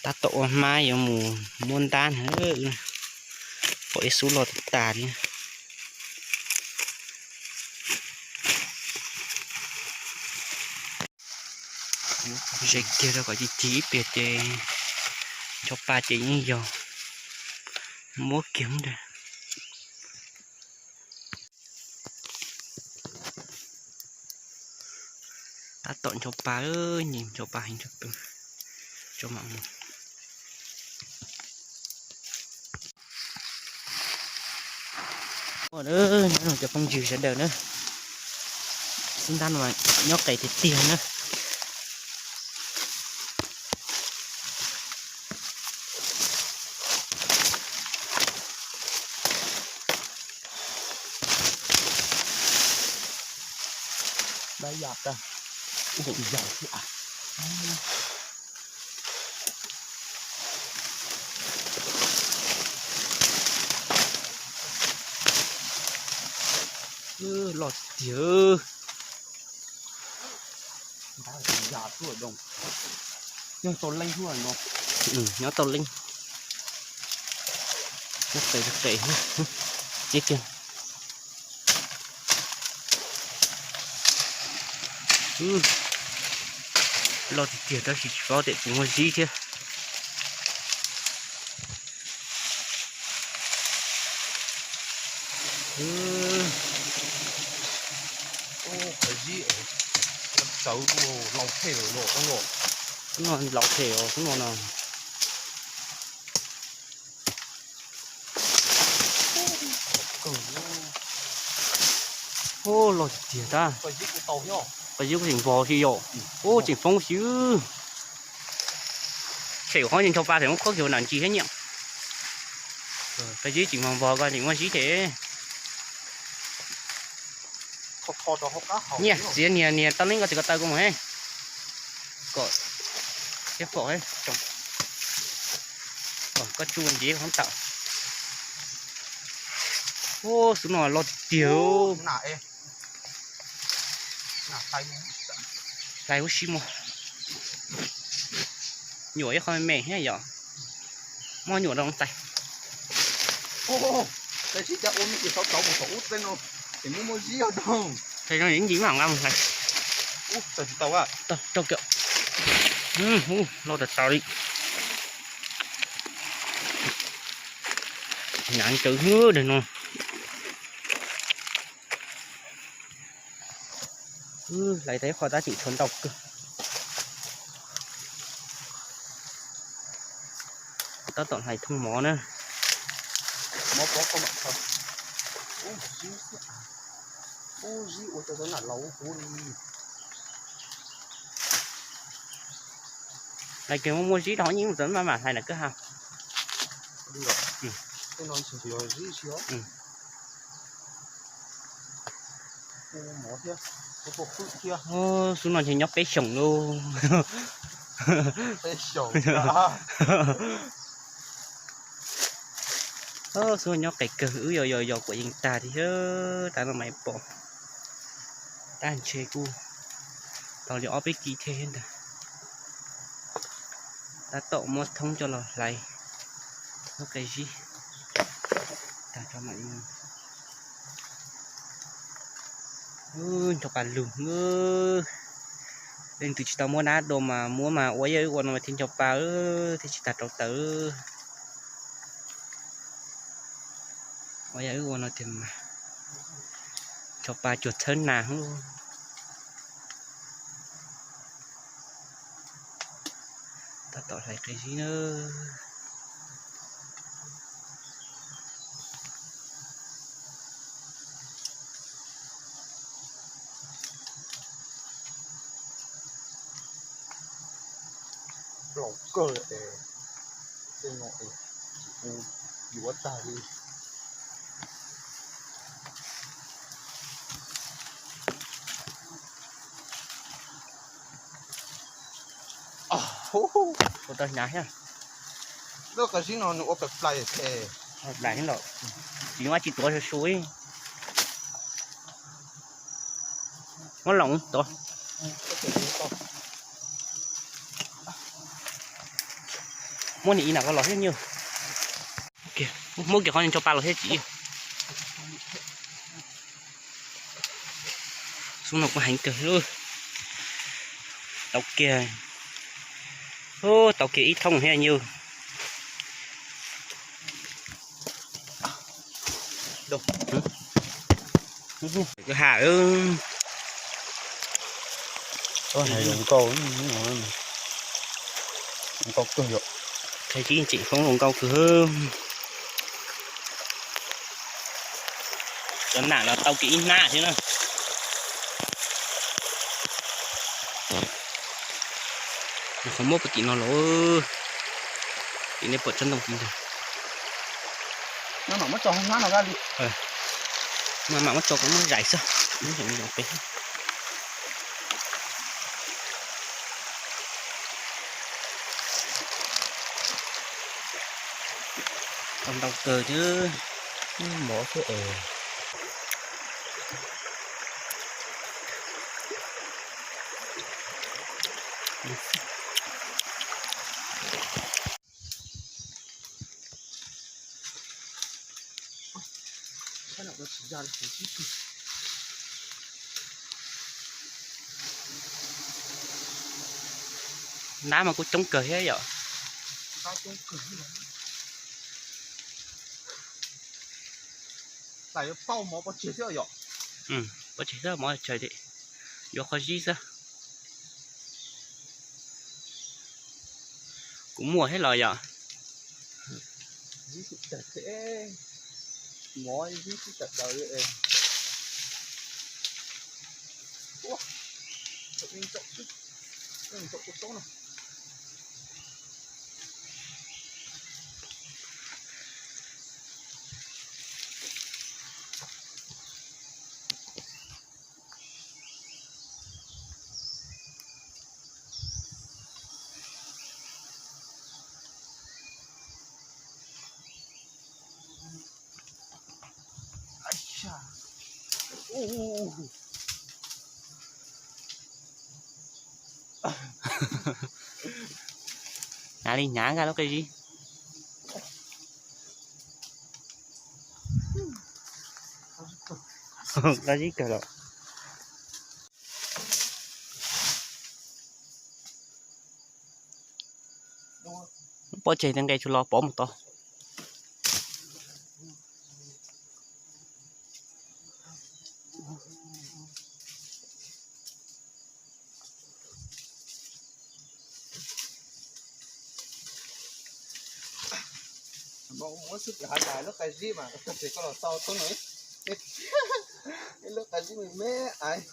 Tab tom ua hmab yuav mus muab ntab na, pom ib xub loj tas tas li. Zes kiag rau kom cig cig ib pliag ces ncho pa ces yeej yog muab kiag ntag. Tab tom ncho pa, ncho pa heev, tso mam mus. Nyob zoo cov phooj ywg sawv daws na, xub ntab no nyob qes tiag tiag na. Loj tiag. Nyob tau leej, nyob tau leej. Nyob qes qes, txiab kiag. Loj tiag tiag tab sis tsis paub tias tsis muaj zib thiab. Xub no laus phem os, xub no no. Ub, loj tiag tab. Qos zib kuj tseem vog xwb yom. Ub, tseem foob xwb. Tshem qhov ncho pa pem muab khob kiag nram ntsis thiab nyiam. Qos zib tseem vog vog ko tseem muaj zib thiab. Nyiam txiav niag niag tau leej ko txiv ko taw ko mus he. Kom thiab pom he. Koj tsuj ntxiv hoob tawm. Ub, xub no loj tiag tiag. Hlais huv si muag. Nyuam ib qho me me thiab yom. Muab nyuam rau txais. Tais sib cav ua me cis tau tau mus tom ub teb no, es muaj muaj zib os. Tais no ib ncig mam nqa mus hlais. Tais tsis tau a. Rau kiag. Loj tas tas li. Hnav ntsawv hwb daim no. Hlais tau ib qho tab tseem tshuav ntau kawg. Tab tom hlais thooj mov na. Mov pov koj mam khaws. Ub, zib xwb. Ub, zib ua rau cov nam laus huv li. Hlais kiag muaj muaj zib rau hauv yeej txawm maj mam hlais na kawg ha. Xub no ntshe nyob peb xyoos lauj. Xub no nyob qes kawg, wb yos yos yos kuam yees tag li thiab. Tab no mas pom tab ntshe kuj tau li ob peb kis thiab ntag. Tab tom muab thoob coj los hlais lub qe zib tag tso mam li. Ncho pa lug, leej twg tsis tau muab nab dua mas muab mas ua yam wb ua no mas thiaj ncho pa thiab tsis tas rau taws. Ua yam wb ua no tiag mas ncho pa cuag txhawb nas. Tab tom hlais qe zib na. Plaus kawg es tej no es yuav tag li. Ua tau hnyav thiab. Lub qe zib no nws ua pem plais es. Plais thiab los tsis nyob tsis tuav su su ib. Muab loos tod. Ua Muab niam ib nram ko los thiab nyuj. Muab kiag qhov ncho pa los thiab tsis ib. Xub no kuj heev kawg li. Tau kiag, tau kiag ib thooj thiab nyuj. Kwj ha, zoo nkauj, zoo nkauj kawg yom. Qhov tseem foob zoo nkauj kawg. Cov nam los tau kiag ib hnab thiab na. Qhov muab puag tim no los, tim nej pom tsob ntoo tim ntawd. Maj mam muab tso kom muab zais xwb. Tau ntau kawg thiab, mov thiab es. Nab mas kuj coob kawg thiab yom. Pauj tseg xwb, mov tsawg li, yuav qhov zib xwb. Kuv muaj thiab los yom. Hnyav li hnyav nkag lub qe zib. Qe zib kawg los. Pob tseg tej nqe tsuas los pov mus tod. Muab xwb ces hais tias lub qe zib mas, koj los xaus tub no, lub qe zib me me ais.